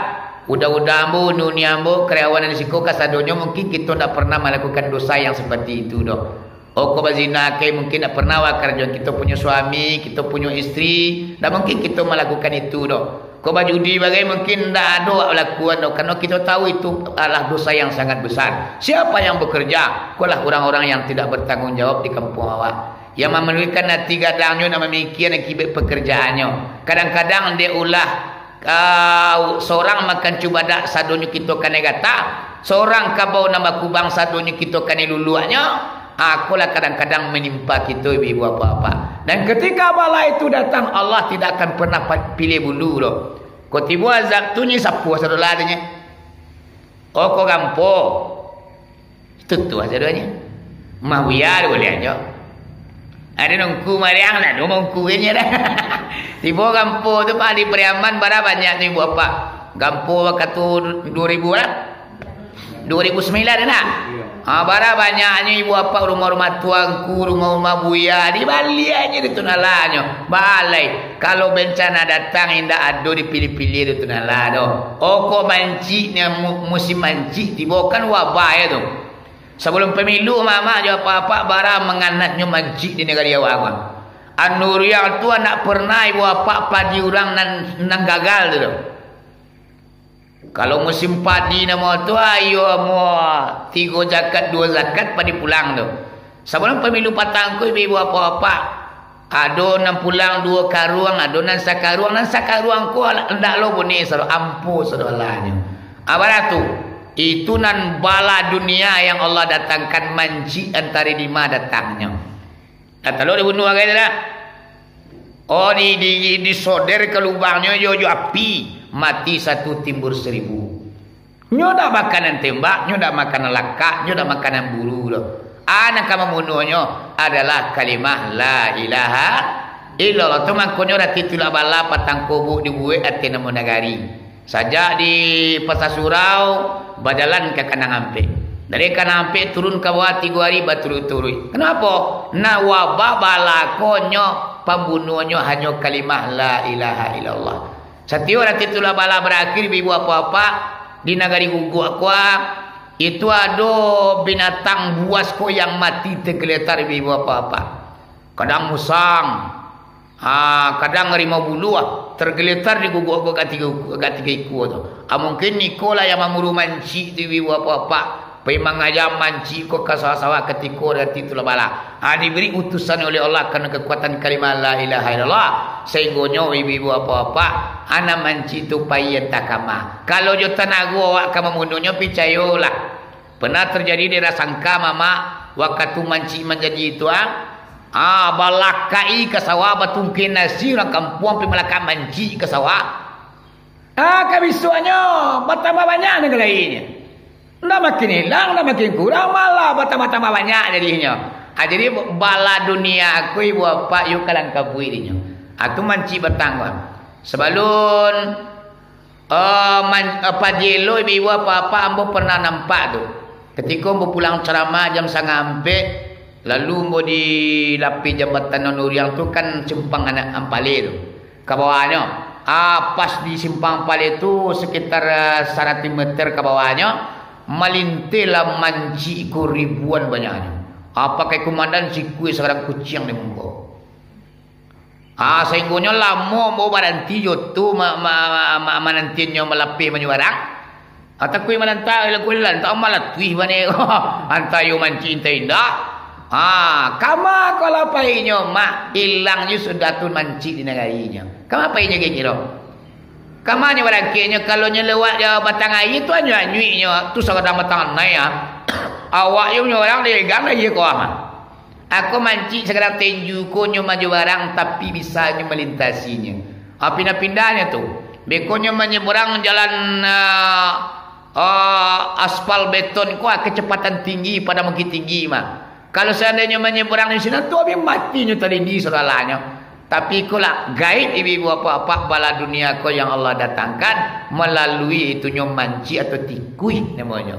uda-uda ambo, uni-uni ambo, karyawan di siko, kasadonyo mungkin kito ndak pernah malakukan dosa yang seperti itu doh. Oh, ko bazina kai mungkin ndak pernah wak karajoan kito punyo suami, kito punyo istri, ndak mungkin kito malakukan itu doh. Ko bajudi bagai mungkin ndak ado wak lakuan doh, karano kito tahu itu adalah dosa yang sangat besar. Siapa yang bekerja? Kolah orang-orang yang tidak bertanggung jawab di kampuang awak. Yang mamaluikan ati gadangnyo nan mamikian akibat pekerjaannyo. Kadang-kadang dek ulah Kau sorang makan cubadak, sadonyo kito kanai gatah. Sorang kabau nan bakubang, sadonyo kito kanai luluaknyo. Ah, ko lah kadang-kadang manimpa kito, ibu-ibu, apak-apak. Dan ketika bala itu datang, Allah tidak akan pernah pa-, pilih bulu doh. Ko tibo azab tu, nyo sapuah sadolah tu nyo. Oh, ko gampo. Itu tu aja doanyo. Mah buya tu buliah nyo. Ado nungku mariang lah, ado mungku nyo dah. Tibo gampo tu, Pak, di Pariaman, bara banyaknyo ibu apak. Gampo wakatu duo ribu lah. Duo ribu sambilan dah nak? Iyo. Ha, bara banyaknyo ibu apak, rumah-rumah tuangku, rumah-rumah buya, dibaliaknyo di Tunalanyo. Balai. Kalau bencana datang, indak ado dipilih-pilih di Tunala doh. Oko mancik ni, mu-, musim mancik tibo, kan wabah yo tu. Sabalum pemilu, mamak jo apak-apak bara manganasnyo mancik di nagari awak ko. Anu urang tu ndak pernah ibu apak padi urang nan, nan gagal tu doh. Kalau musim padi namo tu, ayo amuah tigo zakat, duo zakat padi pulang tu. Sabalum pamilu patang ko, ibu-ibu, apak-apak, ado nan pulang duo karuang, ado nan sakaruang, nan sakaruang ko alah, ndak lo bunyi sado, ampo sado alahnyo. Apo tu? Itu nan bala dunia yang Allah datangkan mancik antari dima datangnyo. Lah talok dibunuah agai tu dah. Oh, di, di, di, disoder ka lubangnyo jo, jo api, mati satu timbur saribu. Nyo dak makanan tembak, nyo dak makanan lakak, nyo dak makanan buru doh. A nan ka mambunuahnyo adalah kalimah la ilaha illallah. Tu mangkonyo Rati Tulak Bala patang kobok dibuek ateh namo nagari. Sajak di Pasa Surau, bajalan ka Kanang Ampek. Dari Kanang Ampek turun ka bawah tigo ari baturuik-turuik. Kanapo? Nah, wabah bala ko nyo, pambunuahnyo hanyo kalimah la ilaha illallah. Satiok Rati Tulak Bala barakhir, ibu-ibu apak-apak, di nagari Guguak ko, itu ado binatang buas ko yang mati tergeletar, ibu-ibu apak-apak. Kadang musang, ha, kadang harimau buluah, tergeletar di Guguak ko katigo, katigo ikua tu. Ha, mungkin iko lah yang mamuru mancik tu, ibu-ibu apak-apak. Pai mangayam mancik ko ka sawah-sawah katiko Rati Tulak Bala. Ha, diberi utusan oleh Allah karena kekuatan kalimah la ilaha illallah. Sahinggonyo ibu-ibu apak-apak, ha, nan mancik tu pai antah kama. Kalau jo tanago awak ka mambunuahnyo, picayolah. Pernah terjadi daerah Sangka, Mamak, wakatu mancik manjadi itu, ha? Ha, balakai ka sawah batungkeh nasi urang kampuang, pai malakak mancik ka sawah. Ah, ka bisuaknyo batambah banyak nagalainyo. Ndak makin ilang, ndak makin kurang, malah batambah-tambah banyak jadinyo. Ah, jadi bala dunia ko ibu apak yo kalang kabuik dinyo. Ah, tu mancik batang ko. Sabalun, eh, man-, eh, pajelo ibu apak-apak ambo pernah nampak tu. Katiko ambo pulang caramah jam sangah ampek, lalu ambo di lapeh jambatan nan uriang tu kan simpang anak ampale tu. Ka bawahnyo, ah, pas di simpang ampale tu, sekitar, ah, saratuih meter ka bawahnyo, malintehlah mancik ko ribuan banyaknyo. Ah, pakai kumandan sikua sagadang kuciang di muko. Ah, sahinggonyo lamo ambo baranti jo tu ma-, ma-, ma-, ma-, manantiannyo malapeh manyabarang. Atakuik manantang, lakuik lantang, malah tuih bane. Antah iyo mancik, antah indak. Ha, kama ko lah painyo, mak, ilang jo sudah tu mancik di nagarinyo. Kama painyo kiro-kiro? Kamanyo barangkeknyo, kalau nyo lewat jo batang aia tu, anyuik-anyuiknyo, tu sagadang batang anai, ah. Awak yo nyo urang digang aia ko, ah. Ako mancik sagadang tenju ko nyo manyabarang, tapi bisa nyo malintasinyo. Ah, pindah-pindahnyo tu. Beko nyo manyabarang jalan, ah, ah, aspal beton ko, ah, kecepatan tinggi, padang Bukittinggi mah. Kalau seandainyo manyabarang di sinan tu, abih mati nyo talindi sagalahnyo. Tapi ikolah gaib ibu-ibu apak-apak bala dunia ko yang Allah datangkan malalui itunyo mancik atau tikuih namonyo.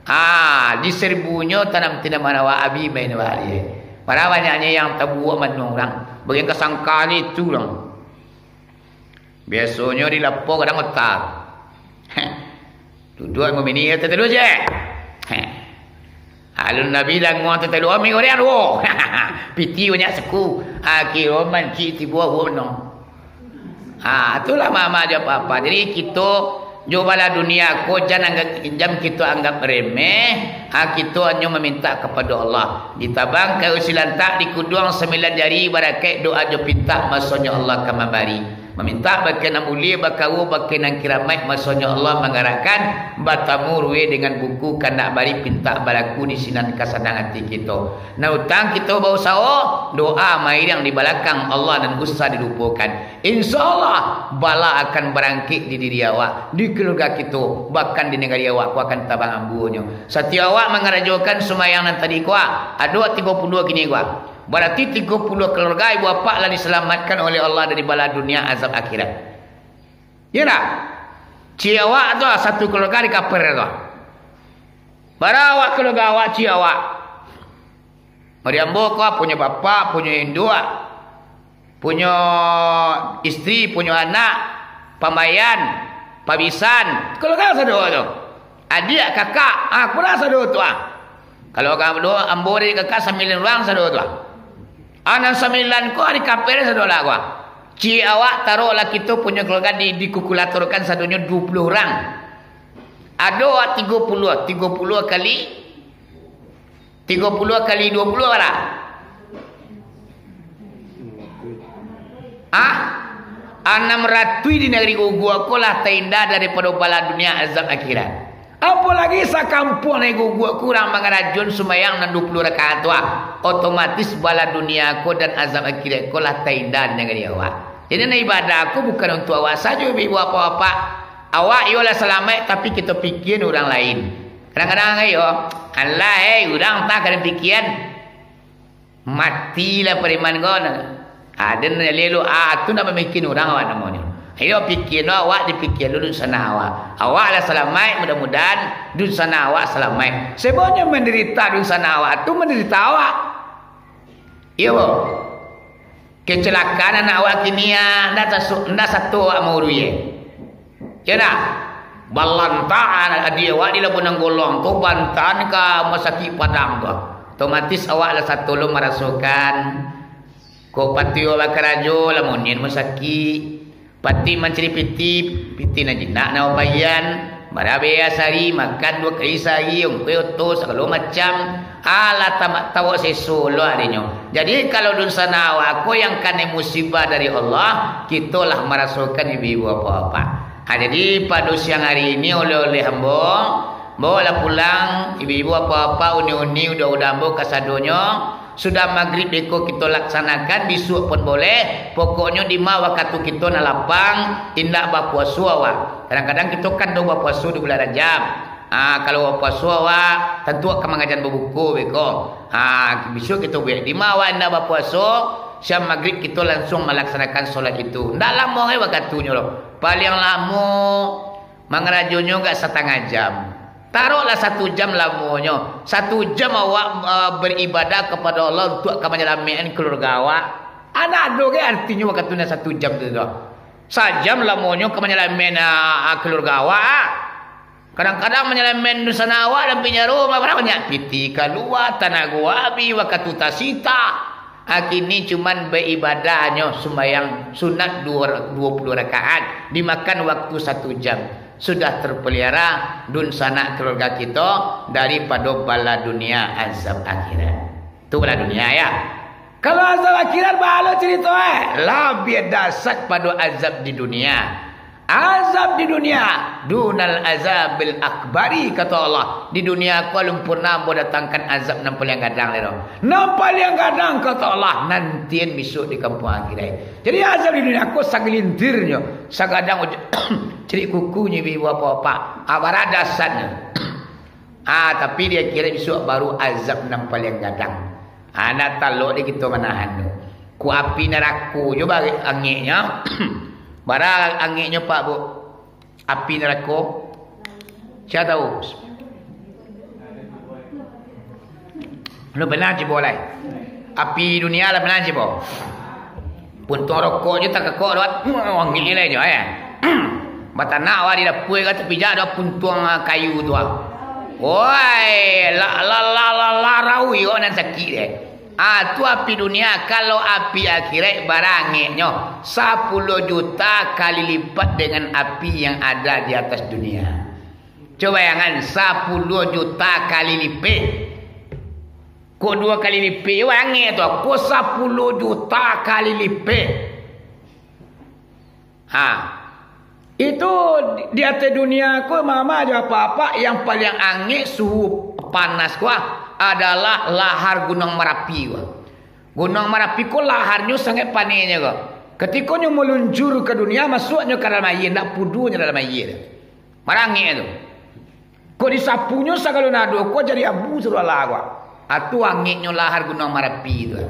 Ah, di saribunyo tanam tanaman awak abih main baliak. Padahal banyaknyo yang tabuak manuang urang. Bagian kasangkaan itu urang. Biasonyo di lapo kadang otak. Heh. Duduak mamini tatalu je. Heh. Alun Nabi danguang tatalu, "Oh, mi goreang duo." Piti banyak saku. Akiro mancik tibo awak no. Ha, itulah mama jo papa. Jadi, kito jo bala dunia ko jan anggap, jan kito anggap remeh. Ha, kito hanyo maminta kapado Allah. Ditabang kayu silantak, dikuduang sambilan jari, barakaik doa jo pintak, masonyo Allah ka mambari. Mamintak bakeh nan mulie, bakawo bakeh nan kiramaik, masonyo Allah manggarakkan, batamu ruwe dengan buku, kandak bari pintak balaku, di sinan kasanang ati kito. Nan utang kito bausaho, doa mairiang di balakang, Allah nan usah dilupokan. Insya Allah, bala akan barangkek di diri awak, di keluarga kito, bahkan di nagari awak ko akan tabang ambunyo. Satiok awak mangarajokan sumbayang nan tadi ko, ado tigo puluah kini ko, barati tigo puluah keluarga ibu apak lah disalamatkan oleh Allah dari bala dunia azab akhirat. Iyo ndak? Ciek awak tu, satu keluarga di kaper tu. Bara awak keluarga awak, ciek awak. Mari ambo ko, punyo bapak, punyo induak, punyo istri, punyo anak, pambaian, pabisan, keluarga sado tu. Adiak, kakak, ah, keluarga sado tu, ah. Kalau ambo, ambo dari kakak sambilan urang sado tu, ah. Ah, nan sambilan ko ari kaper sado lah ko, ah. Ciek awak taruhlah kito punyo keluarga di, dikalkulatorkan sadonyo duo puluah urang. Ado awak tigo puluah, tigo puluah kali Tigo puluah kali duo puluah bara? Ah? Anam ratuih di nagari Guguak ko lah taindah daripado bala dunia azab akhirat. Apolagi sakampuang nagari Guguak ko urang mangarajoan sumbayang nan duo puluah rakaat tu, ah. Otomatis bala dunia ko dan azab akhirat ko lah taindah di nagari awak. Jadi, nan ibadah ko bukan untuak awak sajo, ibu-ibu, bapak-bapak. Awak iyo lah salamaik, tapi kito pikian urang lain. Kadang-kadang iyo, alah, eh, urang tak kada pikian. Matilah preman ko. Aden lelo, ah, tu nak mamikian urang awak namonyo. Iyo, pikian awak, dipikian dulu dunsanak awak. Awak lah salamaik, mudah-mudahan dunsanak awak salamaik. Sebabnyo manderita dunsanak awak tu manderita awak. Iyo, bo. Kecelakaan anak awak kini, ah, ndak tasu-, ndak sato awak mauruiye. Yo ndak? Balantak anak adiak awak di Labuhan Golong tu, bantan ka Rumah Sakik Padang tu. Otomatis awak lah sato lo marasokan. Kok patuik awak bakarajo, lah monian rumah sakik. Patuik mancari pitih, pitih nan jinak nan awak paian. Bara biaya sahari, makan duo kali sahari, ongkoi oto, sagalo macam. Alah, tamak tawak seso lo adinyo. Jadi, kalau dunsanak awak ko yang kanai musibah dari Allah, kito lah marasokan ibu-ibu bapak-bapak. Ha, jadi, pado siang hari ini, oleh-oleh ambo, bawalah pulang ibu-ibu bapak-bapak, uni-uni, uda-uda ambo kasadonyo. Sudah magrib beko kito laksanakan, bisuak pun boleh. Pokoknyo, dima wakatu kito nan lapang, indak bapuaso awak. Kadang-kadang kito kan do bapuaso di bulan Rajab. Ah, kalau bapuaso awak, tantu awak ka mangajan babuko beko. Ah, bisuak kito buek. Dima awak indak bapuaso, siang magrib kito lansuang malaksanakan solat itu. Ndak lamo ai wakatunyo lo. Paliang lamo mangarajonyo agak satangah jam. Taroklah satu jam lamonyo. Satu jam awak, eh, beribadah kapado Allah untuak ka manyalamaikkan kaluarga awak. Anak ado ge artinyo wakatu nan satu jam tu doh. Sajam lamonyo ka manyalamaikkan, ah, kaluarga awak, ah. Kadang-kadang manyalamaikkan dunsanak awak dalam pinjaro, bara banyak pitih kalua, tanago abih, wakatu tasita. Kini cuman baibadahnyo sumbayang sunat duo, duo puluah rakaat, dimakan waktu satu jam. Sudah terpelihara dunsanak keluarga kito daripado bala dunia, azab akhirat. Tu bala dunia, ya. Kalau azab akhirat, baa lo carito, eh? Labiah dahsyat pado azab di dunia. Azab di dunia, dunal azabil akbari, kato Allah. Di dunia ko alun pernah Ambo datangkan azab nan paliang gadang lai doh. Nan paliang gadang, kato Allah, nantian bisuak di kampuang akhirat. Jadi, azab di dunia ko sagelintirnyo, sagadang uj-, cirik kukunyo, ibu-ibu, bapak-bapak. Ah, bara dahsyatnyo. Ah, tapi di akhirat bisuak baru azab nan paliang gadang. Ah, ndak talok di kito manahan tu. Ko api narako jo ba-, angeknyo. Bara angeknyo, Pak, Bu? Api narako? Sia tahu? Lu pernah cubo lai? Api dunia lah pernah cubo? Puntuang rokok je takakok doh, angek lai jo, eh. Batanak awak di dapua ka tapijak doh puntuang, ah, kayu tu, ah. Woi, la, la, la, la, larau yo nan sakik deh. Ah, tu api dunia. Kalau api akhirat bara angeknyo, sapuluah juta kali lipat dengan api yang ada di atas dunia. Cubo bayangkan, sapuluah juta kali lipek. Kok duo kali lipek, wah, angek tu. Kok sapuluah juta kali lipek. Ha. Itu di ateh dunia ko, mama jo apak-apak, yang paliang angek suhu panas ko adalah lahar Gunuang Marapi ko. Gunuang Marapi ko laharnyo sangaik panehnyo ko. Katiko nyo maluncur ka dunia, masuaknyo ka dalam aia, ndak puduh nyo dalam aia tu. Marangek tu. Kok disapunyo sagalo nado ko jadi abu sudah lah ko. Atu angeknyo lahar Gunuang Marapi tu.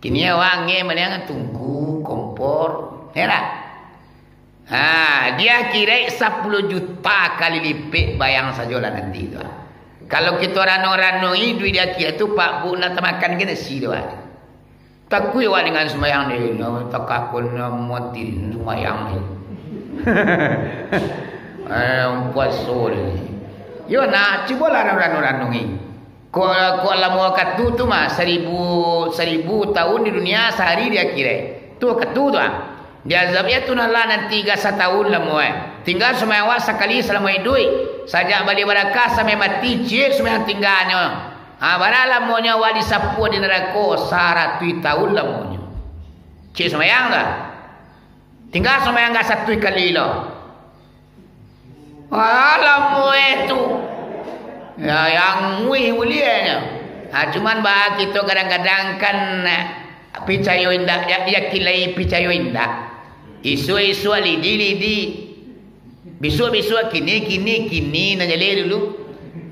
Kini awak angek maliang tungku, kompor. Ya tak? Ha, di akhirat sapuluah juta kali lipek, bayang sajolah nanti tu. Kalau kito ranong-ranongi duit di akhirat tu, Pak Bu, nak tamakan ke nasi tu, Pak? Takuik awak dengan sumbayang ni, takakun mati sumbayang ni. Eh, puaso ni. Yo nak, cubolah ranong-ranongi. Kok, kok lamo wakatu tu mah, saribu, saribu tahun di dunia, sahari di akhirat. Tu wakatu tu ah. Di azab ya tu nah lah nanti ga satahun lamo eh. Tingga sumbayang awak sakali salamo iduik. Sajak bali barakah sampai mati, ciek sumbayang tingganyo. Ha, bara lamonyo awak disapu di narako, saratuih tahun lamonyo. Ciek sumbayang tu ah. Tingga sumbayang ga satuih kali lo. Alah, mueh tu. Ya, yang muih mulianyo. Ha, cuman bah kito kadang-kadang kan, eh, picayo indak, ya, yakin lai picayo indak. Isuak-isuak lidi-lidi. Bisuak-bisuak, kini, kini, kini, nan jaleh dulu.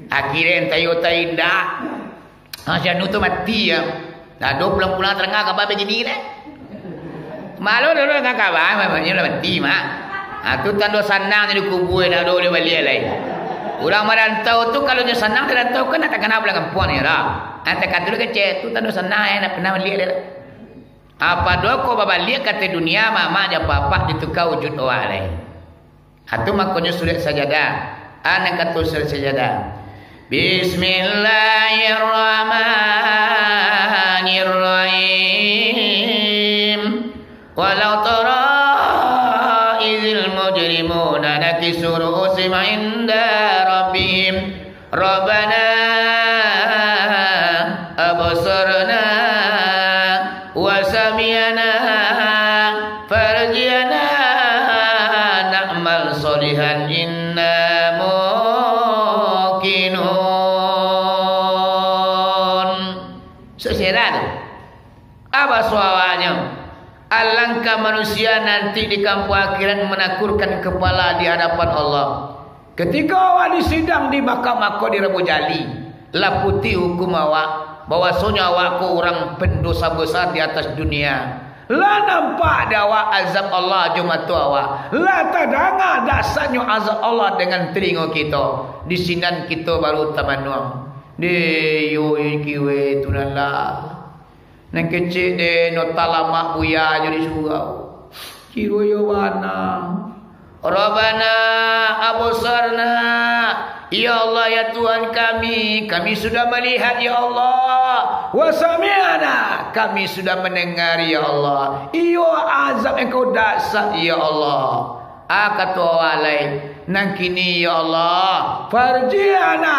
Akhiran tayo taindak. Ha, si anu tu mati ya. Dah dua pulang-pulang tarangah kaba bagini lah. Malu dulu dengan kawan, memangnya lah mati, mak. Ha, tu tando sanang jadi kubur, nak dulu baliak lai. Urang marantau tu, kalau nyo sanang, dirantau kan nak takana pulang kampuang ni lah. Ha, takatu lah kecek, tu tando sanang, eh, nak pernah baliak lai lah. Apa doh ko babaliak ka ateh dunia, mamak jo apak-apak dituka wujud awak lai. Atu makonyo surat Sajadah. Anan kato surat Sajadah. Bismillahirrahmanirrahim. Walau tara idzil mujrimuna nakisu ru'usihim inda rabbihim. Rabbana absarna wa sami'na farji'na na'mal shalihan inna muqinun. Sesera tu. Apa suaranya? Alangkah manusia nanti di kampuang akhirat manakurkan kepala di hadapan Allah. Ketika awak disidang di mahkamah ko di Rabu Jali, lah putiah hukum awak, bahwasonyo awak ko urang pendosa besar di atas dunia. Lah nampak di awak azab Allah jo mato awak. Lah tadanga dahsyatnyo azab Allah dengan telingo kito. Di sinan kito baru tamanuang. Deh, yo, kiwe tu nan lah. Nan kecek deh, no talamak buya jo di surau. Kiro yo bana. Rabbana absarna. Ya Allah, ya Tuhan kami, kami sudah melihat, ya Allah. Wa sami'na, kami sudah mendengar, ya Allah. Iyo azab Engkau dahsyat, ya Allah. Ah, kato awak lai, nan kini, ya Allah, farji'na,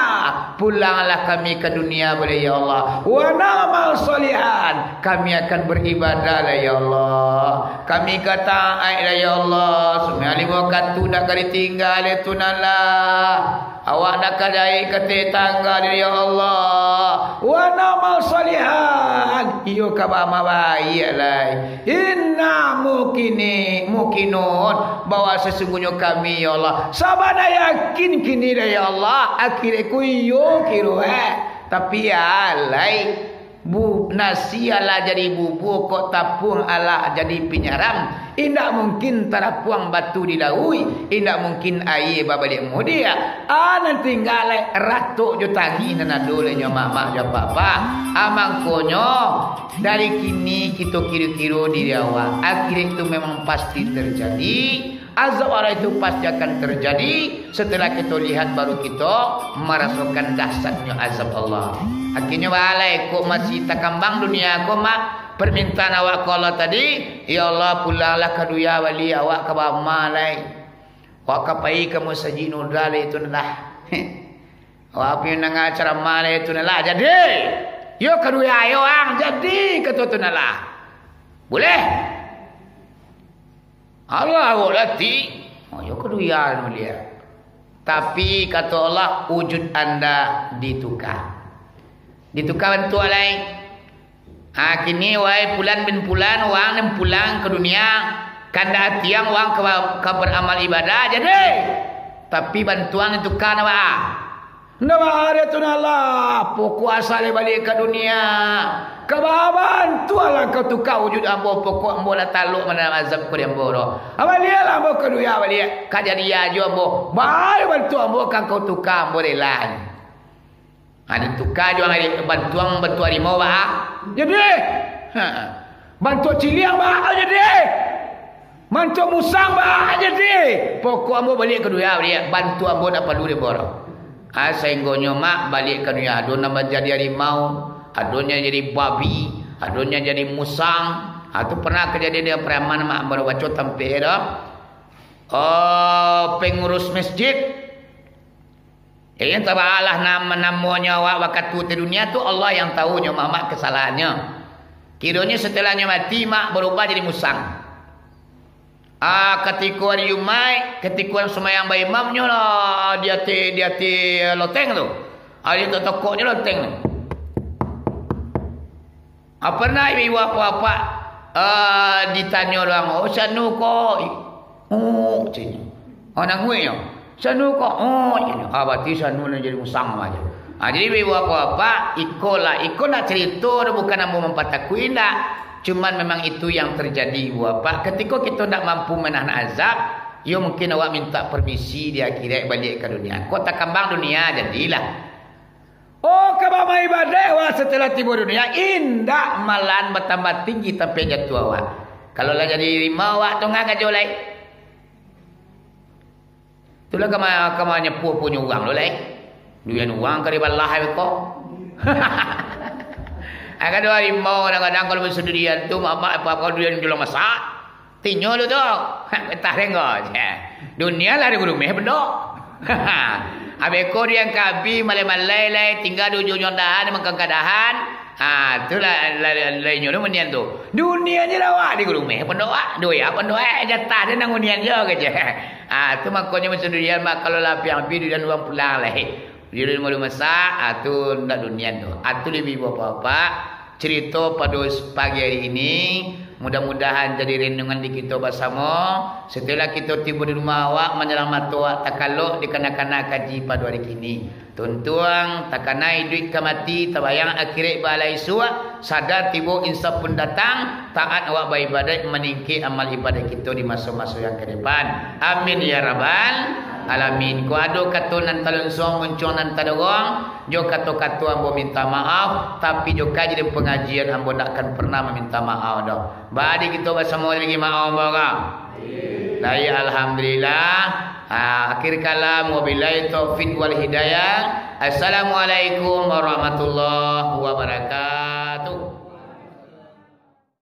pulanglah kami ka dunia baliak, ya Allah. Wa na'mal shalihan, kami akan beribadah lah, ya Allah. Kami ka taat lah, ya Allah. Sumbayang limo wakatu ndak ka ditingga dek tu nan lah. Awak ndak ka jahek ka tetangga dek, ya Allah. Wa na'mal shalihan, iyo ka baamal baiak lai. Inna muqini-, muqinun, bahwa sesungguhnyo kami, ya Allah, sabana yakin kini deh, ya Allah, akhirat ko iyo kiro, eh. Tapi, ya, lai, bu-, nasi alah jadi bubua, kok tapuang alah jadi pinyaram. Indak mungkin tarapuang batu di lauik, indak mungkin aia babaliak mudiak. Ah, nan tingga lai ratok jo tangih nan ado lai nyo mamak jo apak-apak. Ah, mangkonyo, dari kini kito kiro-kiro diri awak. Akhirat tu memang pasti terjadi. Azab Allah itu pasti akan terjadi. Setelah kito lihat, baru kito marasokan dahsyatnyo azab Allah. Akhirnyo, balai, kok masih takambang dunia ko, mak? Permintaan awak ka Allah tadi, "Ya Allah, pulanglah ka dunia baliak, awak ka baamal lai. Awak ka pai ka musajik Nurdal itu nan lah." Awak pai mandanga caramah lai tu nan lah. Jadi, yo ka dunia yo ang, jadi kato tu nan lah. Boleh? Allah awak lati. Oh, yo ka dunia mulia. Tapi kato Allah, wujud anda ditukar. Ditukar bantuak lai. Ha, kini, wahai Pulan bin Pulan, wang nan pulang ka dunia, kandak ati ang wang ka, ka baramal ibadah, jadi. Tapi bantuak ang ditukar ndak baa. Ndak baa dek tu nan lah, pokok asa lai baliak ka dunia. Ka baa bantuak lah kau tukar wujud ambo, pokok ambo lah talok manahan azab ko di ambo tu. Ha, baliaklah ambo ka dunia baliak. Ka jadi ajo ambo. Baa bantuak ambo ka kau tukar, ambo rela. Ha, ditukar jo ari-, bantuak, bantuak harimau, baa? Jadi. Ha. Bantuak ciliang, baa? Jadi. Bantuak musang, baa? Jadi. Pokok ambo baliak ka dunia baliak. Bantuak ambo ndak paralu dek ambo tu. Ha, sahinggonyo, mak, baliak ka dunia, ado nan manjadi harimau, ado nan jadi babi, ado nan jadi musang. Ha, tu pernah kajadian di Pariaman, mak, baru baco tampek tu. Oh, pengurus masjid. Eh, yang tabaalah nam-, namonyo awak wakatu di dunia tu, Allah yang tahu nyo mamak kesalahannyo. Kironyo setelah nyo mati, mak, barubah jadi musang. Ah, katiko ari Jumaik, katiko urang sumayang baimam, nyo lah di ateh, di ateh loteng tu. Ah, di tokoknyo loteng tu. Ah, pernah ibu apak-apak, ah, ditanyo urang, "Oh, sanu ko?" "Oh," caknyo. Oh, nanguiknyo. Sanu ko, oh, iyo. Ah, barati sanu nan jadi musang aja. Ah, jadi, ibu bapak-bapak, iko lah, iko nak carito tu bukan ambo mampatakuik, indak. Cuman memang itu yang terjadi, ibu bapak. Katiko kito ndak mampu manahan azab, yo mungkin awak minta permisi di akhirat baliak ka dunia. Kok takambang dunia, jadilah. Oh, ka bamaibadaik awak setelah tibo dunia, indak, malahan batambah tinggi tampek jatuah awak. Kalau lah jadi rimau awak tu, ngah karajo lai. Itulah kama, kama nyepuh punyo urang tu lai. Duian urang ka dibalah beko. Agak doa rimau kadang-kadang kalau basundirian tu, mamak apa-apa duian julang masak. Tinyo tu tu. Betah dengko. Dunia lah di gurumeh bedok. Abeko duian kabi malai-malai lai, tingga di ujuang-ujuang dahan, mangkangka dahan. Ah, tu lah, lah, lah, lah inyo tu munian tu. Dunia je lah awak di gurumeh pondok awak. Duit awak pondok eh, jatah dia nang munian je kecek. Ah, tu makonyo masundirian, mak, kalau lah api-api duian urang pulang lai. Duian urang masak, ah, tu ndak dunian tu. Ah, tu labiah bapak-bapak. Carito pado pagi hari ini, mudah-mudahan jadi renungan di kito basamo. Setelah kito tibo di rumah awak, manyalang mato awak takalok di kana-kana kaji pado hari kini. Tuntuang, takana iduik ka mati, tabayang akhirat baa lai isuak, sadar tibo insaf pun datang, taat awak baibadaik, maningkek amal ibadah kito di maso-maso yang ka depan. Amin ya rabbal alamin. Kok ado kato nan talonsuang, muncuang nan tadorong, jo kato-kato ambo minta maaf, tapi jo kaji dan pangajian ambo ndak akan pernah maminta maaf doh. Baa di kito basamo lagi maaf ambo ka? Baik, alhamdulillah. Ah, akhir kalam, wabillahi taufik wal hidayah. Assalamualaikum warahmatullahi wabarakatuh.